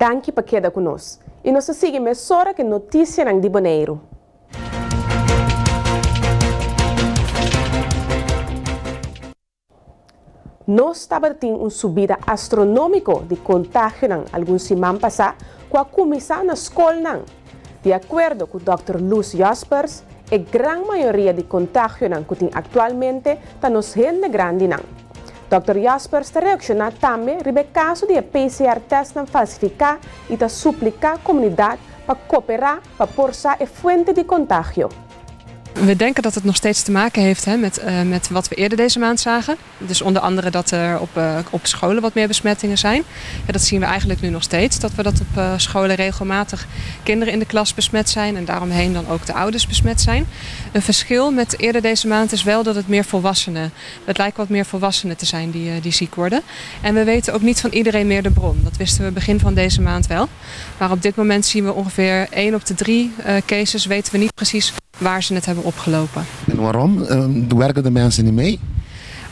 Danki pa keda ku nos. I nos ta sigui mesora ku notisianan di Boneiru. Nos tabatin un subida astronómiko di kontagionan algun siman pasá ku a kuminsá na skolnan. Di akuerdo ku dòkter Loes Jaspers, e gran mayoria di kontagionan ku tin aktualmente ta nos hende grandinan. Dòkter Jaspers ta reakshoná tambe riba e kaso di e PCR tèstnan falsifiká i ta supliká komunidat pa koperá pa por sa e fuente di kontagio. We denken dat het nog steeds te maken heeft hè, met, uh, met wat we eerder deze maand zagen. Dus onder andere dat er op, uh, op scholen wat meer besmettingen zijn. Ja, dat zien we eigenlijk nu nog steeds. Dat we dat op uh, scholen regelmatig kinderen in de klas besmet zijn. En daaromheen dan ook de ouders besmet zijn. Een verschil met eerder deze maand is wel dat het meer volwassenen. Het lijkt wat meer volwassenen te zijn die, die ziek worden. En we weten ook niet van iedereen meer de bron. Dat wisten we begin van deze maand wel. Maar op dit moment zien we ongeveer 1 op de 3 cases weten we niet precies waar ze het hebben opgelopen. En waarom? Werken de mensen niet mee?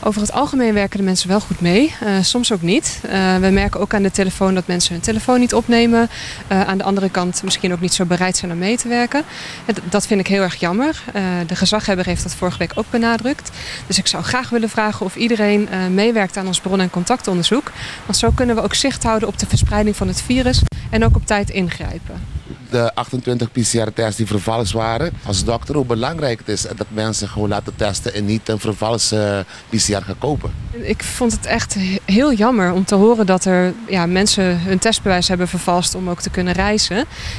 Over het algemeen werken de mensen wel goed mee, soms ook niet. We merken ook aan de telefoon dat mensen hun telefoon niet opnemen. Aan de andere kant misschien ook niet zo bereid zijn om mee te werken. Dat vind ik heel erg jammer. De gezaghebber heeft dat vorige week ook benadrukt. Dus ik zou graag willen vragen of iedereen meewerkt aan ons bron- en contactonderzoek. Want zo kunnen we ook zicht houden op de verspreiding van het virus en ook op tijd ingrijpen. De 28 PCR-tests die vervalst waren. Als dokter, hoe belangrijk het is dat mensen gewoon laten testen en niet een vervalse PCR gaan kopen. Ik vond het echt heel jammer om te horen dat er ja, mensen hun testbewijs hebben vervalst om ook te kunnen reizen.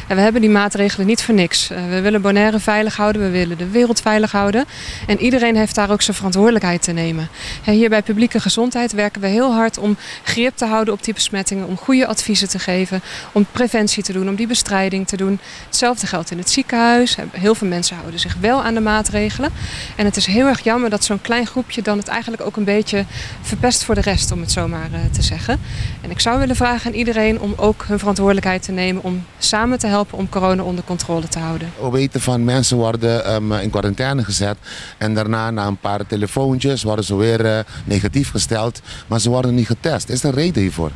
En we hebben die maatregelen niet voor niks. We willen Bonaire veilig houden, we willen de wereld veilig houden. En iedereen heeft daar ook zijn verantwoordelijkheid te nemen. Hier bij Publieke Gezondheid werken we heel hard om grip te houden op die besmettingen, om goede adviezen te geven, om preventie te doen, om die bestrijding te doen. Hetzelfde geldt in het ziekenhuis. Heel veel mensen houden zich wel aan de maatregelen. En het is heel erg jammer dat zo'n klein groepje dan het eigenlijk ook een beetje verpest voor de rest, om het zo maar te zeggen. En ik zou willen vragen aan iedereen om ook hun verantwoordelijkheid te nemen om samen te helpen om corona onder controle te houden. We weten van mensen worden in quarantaine gezet en daarna na een paar telefoontjes worden ze weer negatief gesteld, maar ze worden niet getest. Is er een reden hiervoor?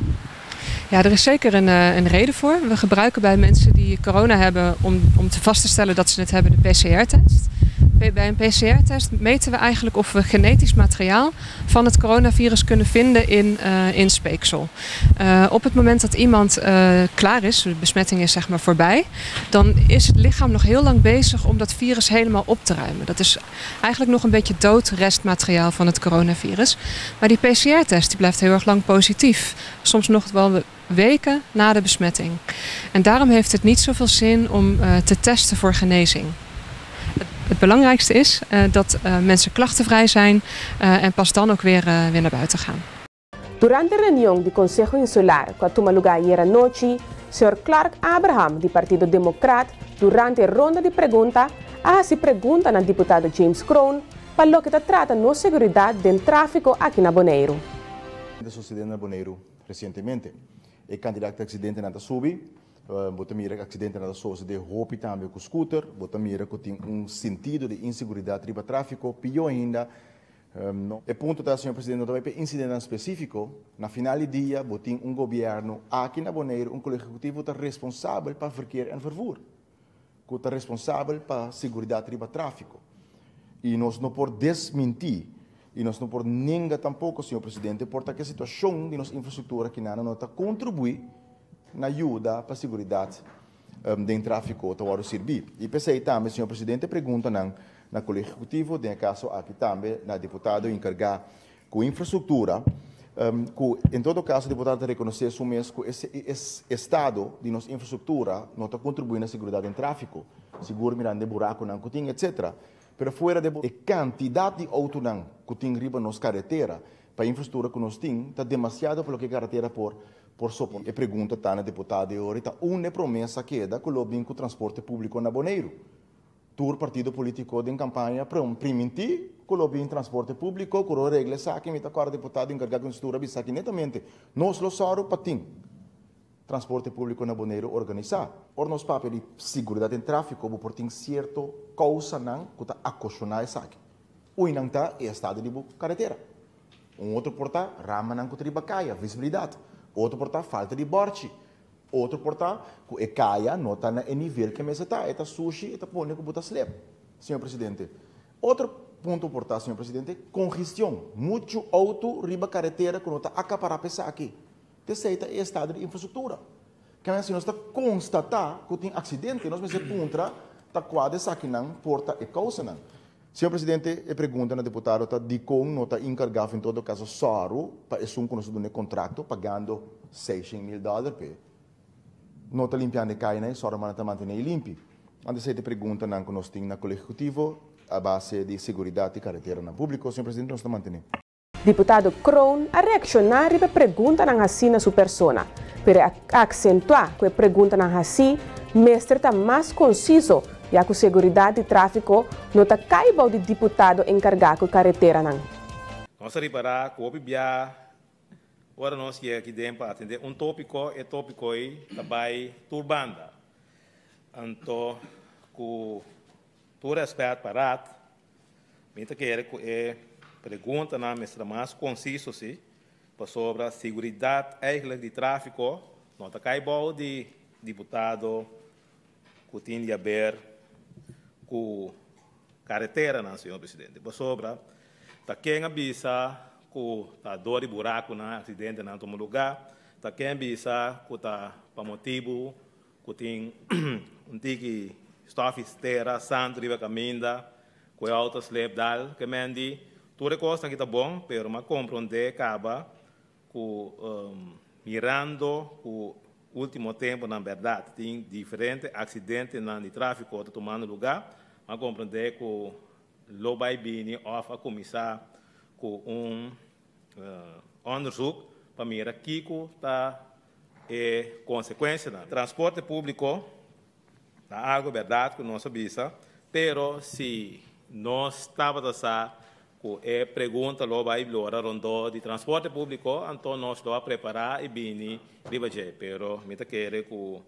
Ja, er is zeker een reden voor. We gebruiken bij mensen die corona hebben om te vast te stellen dat ze het hebben de PCR-test. Bij een PCR-test meten we eigenlijk of we genetisch materiaal van het coronavirus kunnen vinden in speeksel. Op het moment dat iemand klaar is, de besmetting is zeg maar voorbij, dan is het lichaam nog heel lang bezig om dat virus helemaal op te ruimen. Dat is eigenlijk nog een beetje dood restmateriaal van het coronavirus. Maar die PCR-test die blijft heel erg lang positief. Soms nog wel weken na de besmetting. En daarom heeft het niet zoveel zin om te testen voor genezing. Het belangrijkste is dat mensen klachtenvrij zijn en pas dan ook weer naar buiten gaan. Durante e reunion di Konseho Insular ku a tuma lugá ayera nochi, señor Clark Abraham di Partido Demokrat durante e ronda di pregunta a hasi pregunta na diputado James Kroon pa loke ta trata nos seguridat den tráfiko aki na Boneiru. Ta sosodé na Boneiru resientemente. E kantidat di aksidentenan ta subi. Bo ta mira ku aksidentenan ta sosodé hopi tambe ku skuter. Bo ta mira ku tin un sentido di inseguridat riba tráfiko. Pió ainda, e punto ta, señor presidente, no ta bai pa e insidentenan spesífiko. Na final di dia bo tin un gobièrnu aki na Boneiru, un kolegio ehekutivo ta responsabel pa verkeer en vervoer, ku ta responsabel pa seguridat riba tráfiko. I nos no por desmintí i nos no por nenga tampoko, señor presidente, por ta ku e situashon di nos infrastruktura kinan no ta kontribuí na yuda pa seguridat den tráfiko ta wòrdu sirbí. I p'esei tambe, señor presidente, preguntanan na Kolegio Ehekutivo, den e kaso aki tambe na diputado enkargá ku infrastruktura, ku en todo kaso diputado ta rekonosé su mes ku e estado di nos infrastruktura no ta kontribuí na seguridat den tráfiko, sigur mirando e burakunan ku tin, etcetera. Pero fuera de e kantidat di outonan ku tin riba nos karetera, pa e infrastruktura ku nos tin, ta demasiado pa loke e karetera por por soportá. E pregunta ta na diputado e ora ta unda e promesa keda ku lo bin ku transporte públiko na Boneiru? Tur partido polítiko den kampaña primintí ku lo bin transporte públiko, ku lo regla esaki. Mi ta kòrda diputado enkargá ku infrastruktura a bisa aki netamente, nos lo sòru pa tin transporte públiko na Boneiru organisá. Ora nos papia di siguridat den tráfiko bo por tin sierto kousanan ku ta akoshoná esaki. Uinan ta e estado di bo karetera. Un otro por ta ramanan ku ta riba kaya, visibilidat. Otro por ta falta di bòrchi. Otro por ta ku e kaya no ta na e nivel ku e mester ta, e ta sushi, e ta pone ku bo ta slep, señor presidente. Otro punto por ta, señor presidente, kongestion. Muchu outo riba karetera ku no ta akapará pa esaki. T'esei ta e estado di infrastruktura. Kende si nos ta konstatá ku tin aksidente, nos mester puntra ta kua di esakinan por ta e kousanan. Señor presidente, e pregunta na diputado ta dikon no ta inkargá of en todo kaso sòru pa esun ku nos a duna e kontrakto pagando 600.000 dòler p'e no ta limpiando e kayanan i sòru manera ta mantené e limpi. Anto esei ta e preguntanan ku nos tin na Kolegio Ehekutivo a base di seguridat di kareteranan públiko. Señor presidente, nos ta mantené. Diputado Kroon a reakshoná riba e preguntanan hasí na su persona, pero e a aksentuá ku e preguntanan hasí mester ta mas konsiso ya ku seguridat di tráfiko no ta kai bou di diputado enkargá ku kareteranan. Nos a ripará ku hopi bia ora nos yega aki den pa atendé un tópiko, e tópiko ei ta bai tur banda. Anto ku tur rèspèt pa Raad, Mi ta kere ku e preguntanan mester ta mas konsiso si, pasobra siguridat eigenlijk di tráfiko no ta kai bou di diputado ku tin di haber ku kareteranan, señor presidente. Pasobra ta ken a bisa ku ta dor di burakunan aksidentenan tuma lugá, ta ken bisa ku ta pa motibu ku tin un tiki stòf i stera santu riba kaminda ku e outo slep dal ke men di tur e kosnan ki ta bon pero m'a komprondé kaba ku mirando ku ultimo temponan bèrdat tin diferente aksidentenan di tráfiko ta tumando lugá m'a komprondé ku lo bai bini òf a kuminsá ku un onderzoek pa mira kiko ta e konsekuensianan. Transporte públiko ta algu bèrdat ku nos a bisa, pero si nos tabata sa ku e pregunta lo bai blora rondó di transporte públiko, anto nos lo a prepará i bini riba dje. Pero mi ta kere ku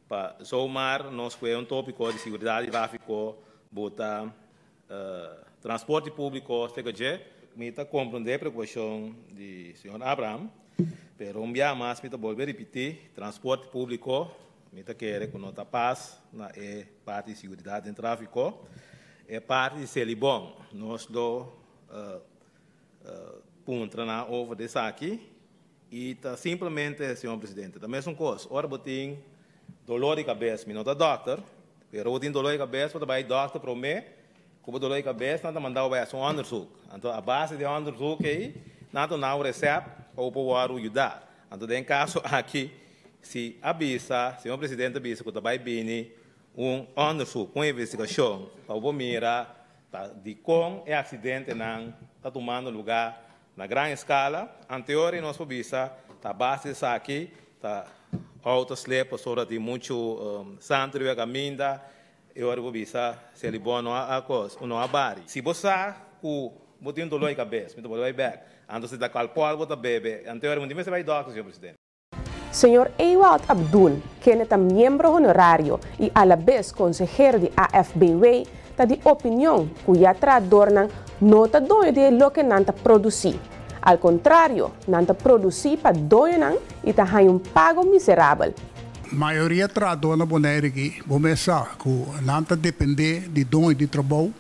pa zomaar nos kue un tópiko di siguridat di tráfiko buta Transporte públiko steka dje. Mi ta komprondé e preokupashon di señor Abraham, pero un bia mas mi ta bolbe ripití, transporte públiko mi ta kere ku no ta pas na e parti di siguridat den tráfiko. E parti di Selibon nos lo puntra nan over di esaki i ta simplemente, señor presidente, ta mesun kos ora bo tin Dolor di kabes, mi no ta dòkter, pero bo tin dolor di kabes bo ta bai dòkter promé ku bo dolor di kabes nan ta manda bo bai hasi un òndersuk. Anto a base di e òndersuk ei nan ta duna un resèpt pa bo por wòrdu yudá. Anto den kaso aki si a bisa, señor presidente a bisa ku ta bai bini un òndersuk, un investigashon pa bo por mira ta dikon e aksidentenan ta tumando lugá Na gran eskala, anteori nos por bisa ta base di esaki ta outo slip pasobra tin muchu santu riba kaminda e ora bo bisa Selibon no a kos no a bari. Si bo sa ku bo tin doló di kabes mi ta por bai bek anto si ta alkohòl bo ta bebe anteori bo no tin mester bai dòkter señor presidente. Señor Ewald Abdul, kende ta miembro honorario y alabes consehero di AFBW, ta di opinion cu ya trahadornan no ta doño di e loke nan ta produci. Al contrario, nan ta produci pa doñonan y ta haña un pago miserabel. Mayoria trahador na Bonaire aki, bo mes sa cu nan ta depende di doño di trabou,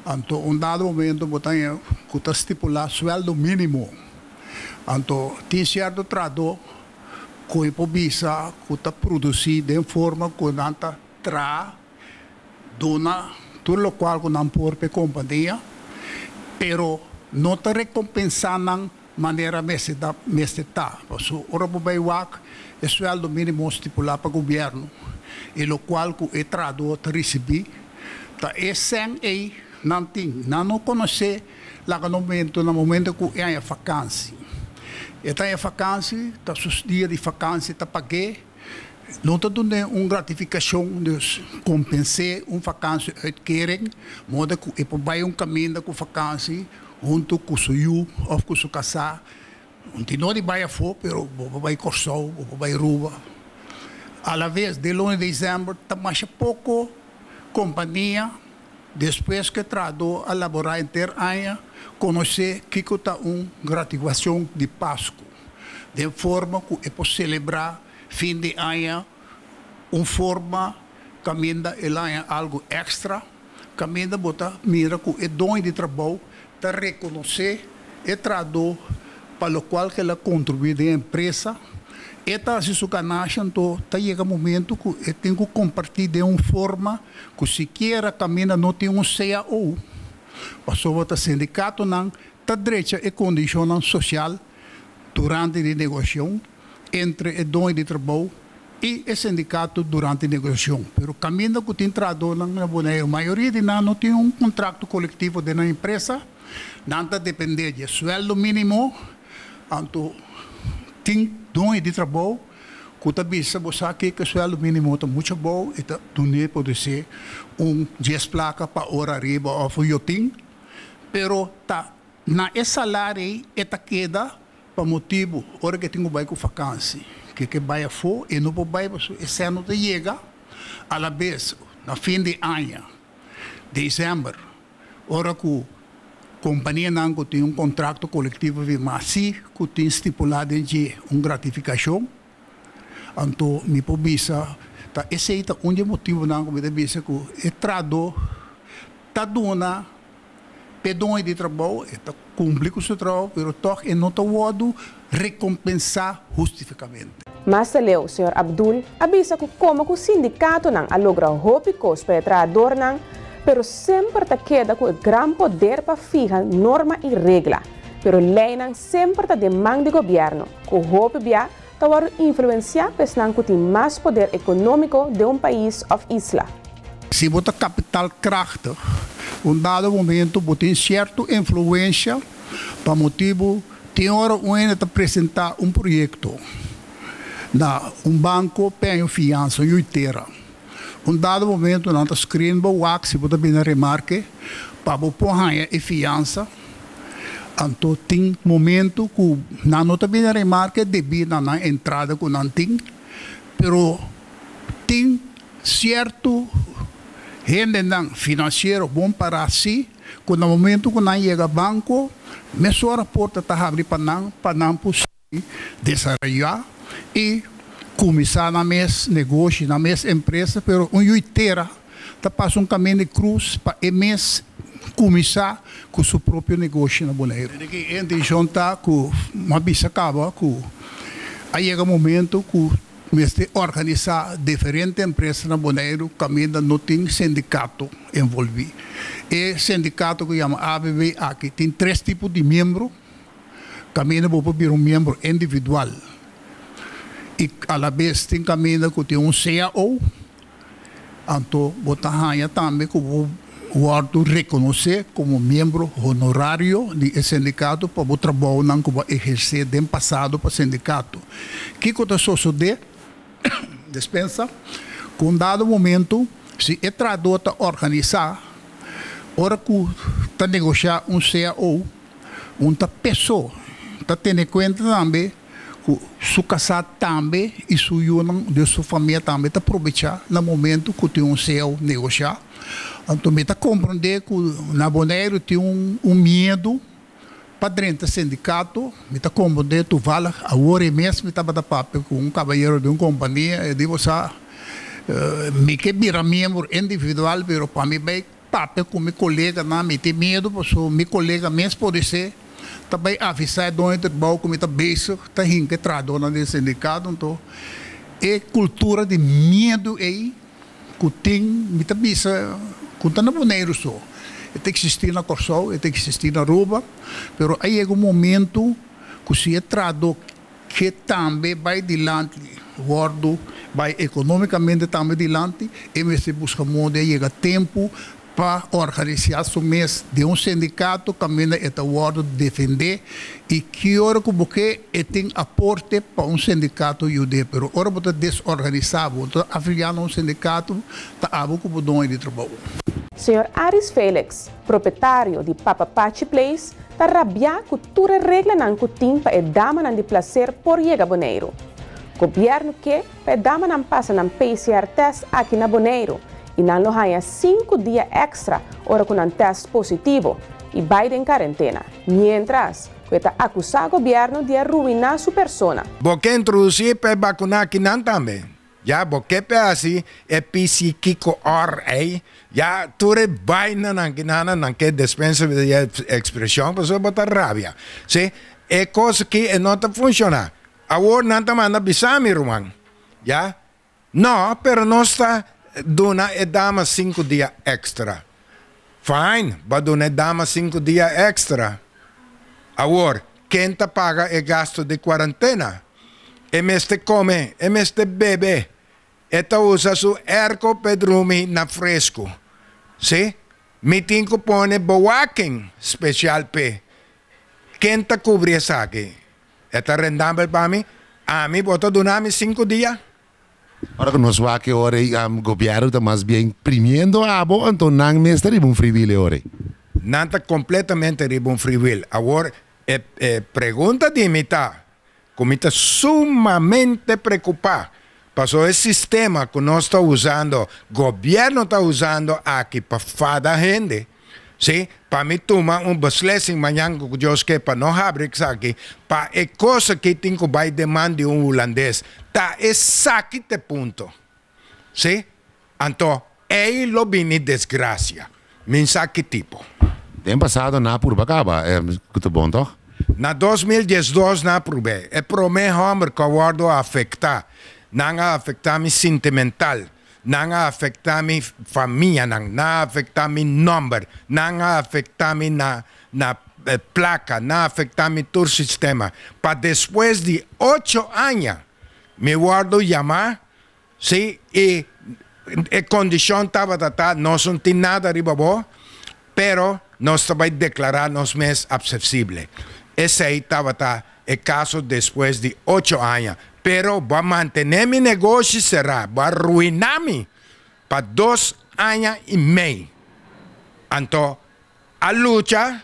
anto un dado momento bo ta haña cu ta stipula sueldo minimo. Anto tin sierto trahadó ku e por bisa ku ta produsí den forma ku nan ta traha, duna tur lokual ku nan por pa e kompania, pero no ta rekompensá nan manera mester ta mester ta. Pasobra ora bo bai wak e suèldo mínimo stipulá pa gobièrnu i lokual ku e trahadó ta risibí, ta e sèn ei nan tin. Nan no konosé Laga no momento na momento ku e haña fakansi. E ta haña fakansi, ta su dia di fakansi ta pag'é. No ta dun'é un gratifikashon, dus kompens'é un fakansi uitkering, moda ku e por bai un kaminda ku fakansi huntu ku su yu òf ku su kasá. Un tin no di bai afó, pero bo por bai Kòrsou, bo por bai Aruba. Alaves den luna di desèmber ta masha poko kompania. Despues ku e trahadó a laborá henter aña, konosé kiko ta un gratifikashon di Pasku, den forma ku e por selebrá Fin di aña un forma kaminda el a haña algu èkstra, kaminda bo ta mira ku e doño di trabou ta rekonosé e trahadó pa lokual ku el a kontribuí den e empresa. E ta hasi su ganashi anto ta yega momento ku e tin ku kompartí den un forma ku sikiera kaminda no tin un cao, pasobra ta sindikatonan ta drecha e kondishonnan sosial durante di negoshon entre e doño di trabou i e sindikato durante negosiashon. Pero kaminda ku tin trahadónan na Boneiru, mayoria di nan no tin un kontrakto kolektivo den nan empresa, nan ta dependé di e suèldo mínimo, anto tin doño di trabou ku ta bisa bo sa kiko e suèldo mínimo ta muchu abou, e ta dun'é podisé un dies plaka pa ora ariba òf un yotin, pero ta Na e salario ei e ta keda pa motibu ora ke tin ku bai ku fakansi, ke ke bai afó e no por bai pasobra e sèn no ta yega. Alabes na fin di aña, desèmber, ora ku kompanianan ku tin un kontrakto kolektivo firmá si ku tin stipulá den dje un gratifikashon, anto mi por bisa ta esei ta un di e motibunan ku mi ta bisa ku e trahadó ta duna P'e doño di trabou, e ta kumpli ku su trabou, pero tòg e no ta wòrdu rekompensá hustifikamente. Mas aleu, señor Abdul a bisa ku komo ku sindikatonan a logra hopi kos pa e trahadornan, pero semper ta keda ku e gran poder pa fiha norma i regla, pero leinan semper ta den man di gobièrnu, ku hopi bia ta wòrdu influensiá pa esnan ku tin mas poder ekonómiko den un pais òf isla. Si bo ta kapitalkrachtig, un dado momento bo tin sierto influensha pa motibu tin ora un hende ta presentá un proyekto na un banko p'e un fiansa, un yuitera. Un dado momento nan ta screen bo wak si bo ta bini remarke pa bo por haña e fiansa. Anto tin momento ku nan no ta bini remarke debí na nan entrada ku nan tin, pero tin sierto hendenan finansiero bon pará sí ku na momento ku nan yega banko mesora porta ta habri pa nan pa nan por sigui desaroyá i kuminsá nan mes negoshi, nan mes empresa, pero un yu tera ta pasa un kaminda di krus pa e mes kuminsá ku su propio negoshi na Boneiru. E intenshon ta ku m'a bisa kaba ku a yega momento ku mester organisá diferente empresa na Boneiru kaminda no tin sindikato envolví. E sindikato ku yama ABB aki tin tres tipo di miembro, kaminda bo por bira un miembro individual i alabes tin kaminda ku tin un cao. Anto bo ta haña tambe ku bo wòrdu rekonosé komo miembro honorario di e sindikato pa bo trabounan ku bo a ehersé den pasado pa sindikato. Kiko ta sosodé? Despensa. Ku un dado momento, si e trahadó ta organisá, ora ku ta negoshá un cao, un ta peso ta tene kuenta tambe ku su kasá tambe i su yunan di su famia tambe ta probechá na momentu ku tin un seo negoshá. Anto mi ta komprondé ku na Boneiru tin un miedu pa drenta sindikato. Mi ta komprondé toevallig awor e mes mi tabata papia ku un kabayero di un kompania e di bo sa mi ke bira miembro individual pero pa mi bai Papia ku mi koleganan, mi tin miedu pasobra mi kolega mes podisé ta bai avisá e doño di trabou ku mi ta bezig ta hinka e trahadónan den sindikato. Anto e kultura di miedu ei ku tin, mi ta bisa ku ta na Boneiru so, e ta eksistí na Kòrsou, e ta eksistí na Aruba, pero a yega un momentu ku si e trahadó Ke tambe bai dilanti wòrdu bai ekonómikamente tambe dilanti, e mester buska moda di a yega tempu pa organisá su mes den un sindikato kaminda e ta wòrdu defendé i ki ora ku bo ke e tin aporte pa un sindikato yud'é. Pero ora bo ta desorganisá, bo no ta afiliá na un sindikato, ta abo ku bo doño di trabou. Señor Aris Felix, propietario di Papa Pachi Place, ta rabiá ku tur e reglanan ku tin pa e damanan di plaser por yega Boneiru. Gobièrnu ke pa e damanan pasa nan PCR tèst aki na Boneiru i nan lo haña sinku dia èkstra ora ku nan tèst positivo i bai den karentena. Miéntras. ku e ta akusá gobièrnu di a ruiná su persona. Bo ke introdusí pa e bakuna akinan tambe? Ya bo ke pe hasi e PC kiko or ei? Ya tur e bainanan kinanan nan ke despensa di e ekspreshon pasobra bo ta rabia. Si, e kos aki e no ta funshoná. Awor nan ta manda bisa mi ruman. Ya? No, pero nos ta duna e dama sinku dia extra. Fine, bo a duna e dama sinku dia extra. Awor, ken ta paga e gasto di cuarentena? E mester come, e mester bebe, e ta usa su airco p'e drumi na fresco. Si, mi tin cu pone bewaking special p'e. Ken ta cubri esaki? E ta rendabel pa mi? Ami, bo ta duna mi sinku dia? Ora ku nos wak e ora ei, gobièrnu ta mas bien primiendo abo, anto nan mes ta riba un free will e ora ei. Nan ta kompletamente riba un free will. Awor, e e pregunta di mi ta ku mi ta sumamente preokupá pasobra e sistema ku nos ta usando, gobièrnu ta usando aki pa fada hende, Sí, pa mi tuma un beslissing mañan ku Dios ke pa no habri esaki, pa e kos aki tin ku bai den man di un hulandes. Ta esaki ta e punto. Sí, anto ei lo bini desgrasia. Mi sa ki tipo. Den pasado nan a purba kaba, ku ta bon tòg? Na 2012 nan a purba. E promé hòmber ku a wòrdu afektá, nan a afektá mi sintimental. Nan a afecta mi famianan, nan a afecta mi nomber, nan a afecta mi na na placa, nan a afecta mi tur sistema. Pa despues di ocho aña mi wordo yama, si, y e condicion tabata ta nos no tin nada riba bo, pero nos ta bay declara nos mes absepsible. Esey tabata e caso despues di ocho aña. Pero bo a mantené mi negoshi será, bo a ruiná mi pa dos aña i mei. Anto a lucha,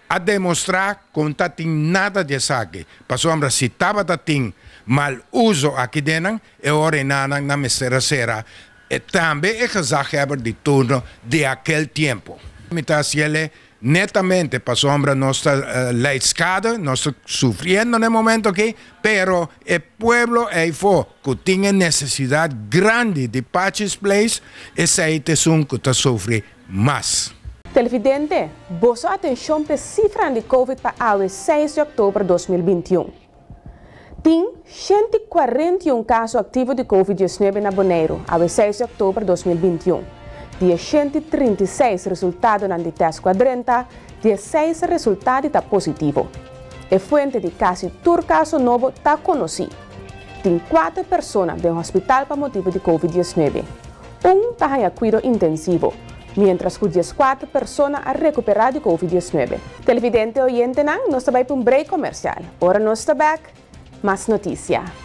a demostrá ku no ta tin nada di esaki, pasobra si tabata tin mal uso aki den nan, e ora enanan nan mester a sera e tambe e gezaghebber di turno di akel tiempo. Mi ta hasiel Netamente pasobra nos ta lijtskade, nos ta sufriendo na e momento aki, pero e pueblo eyfo cu tin e necesidad grandi di Pachi's Place, esey ta esun cu ta sufri mas. Televidente, boso atencion p'e cifranan di Covid pa awe seis di october 2021. Tin 141 caso activo di Covid 19 na Boneiru awe seis di october 2021. Di e 136 resultadonan di test cu a drenta, 16 resulta di ta positivo. E fuente di casi tur caso nobo ta conoci. Tin kuater persona den hospital pa motibo di Covid 19. Un ta haña cuido intensivo, mientras cu 14 persona a recupera di Covid 19. Televidente oyentenan, nos ta bay pa un break comercial. Ora nos ta back, mas noticia.